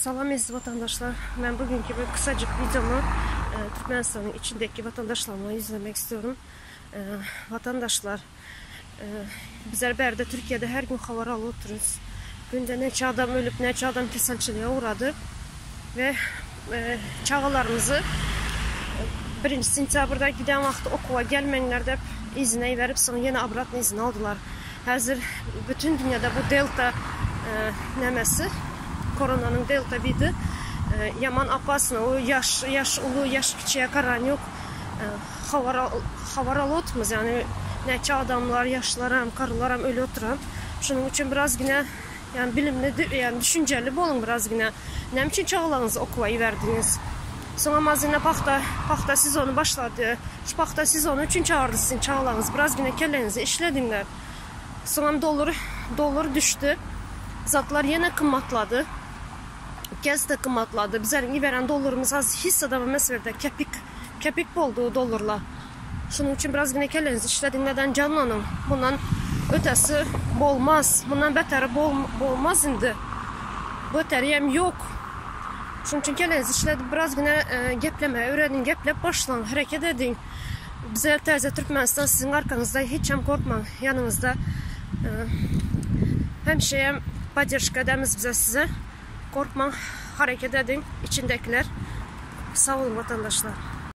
Salam eziz vatandaşlar. Men bugünkü bir kısacık videomu e, Türkmenistan'ın içindeki vatandaşlarıma izlemek istiyorum. E, vatandaşlar, e, bizler berde Türkiye'de her gün haber alıp otururuz. Günde neçe adam ölüp neçe adam keselçiliğe uğradı. Ve e, çağalarımızı 1. sentyabrda giden vakti okula gelmeyenler de izine verip sonra yine abratna izin aldılar. Hazır bütün dünyada bu delta e, nemesi koronanın delta vidi e, yaman apasını o yaş yaş ulu yaş kiçiye karan yok. E, havar alotmuz yani neçe adamlar yaşlaram karılaram ölü oturan. Şunun için biraz yine yani bilimli yani düşünceli olun biraz yine. Ne için çağalarınızı okula verdiniz? Sonra mazine paxta, paxta sezonu başladı. Şu paxta sezonu üçün çağırdı sizin çağalarınız. Biraz yine kellenizi işledinler. Sonra dolar, dolar düştü. Zatlar yine qımmatladı. Gaz da qımmatladı. Bizlerin veren dolarımız az hissada mesela kepik kepik boldu dolarla. Şunun için biraz yine kellenizi işledin. Neden canlanın? Bundan ötesi bolmaz. Bundan beteri bol, bolmaz indi. Bu öteriyem yok. Şunun için kellenizi işledin. Biraz yine e, geplemeye öğrenin. Geplep başlayın. Hareket edin. Bize təzə Türkmenistan sizin arkanızda hiç hem korkmayın. Yanınızda. E, həmişə поддержка edemiz bize size. Korkmayın. Hareket edin. İçindekiler. Sağ olun vatandaşlar.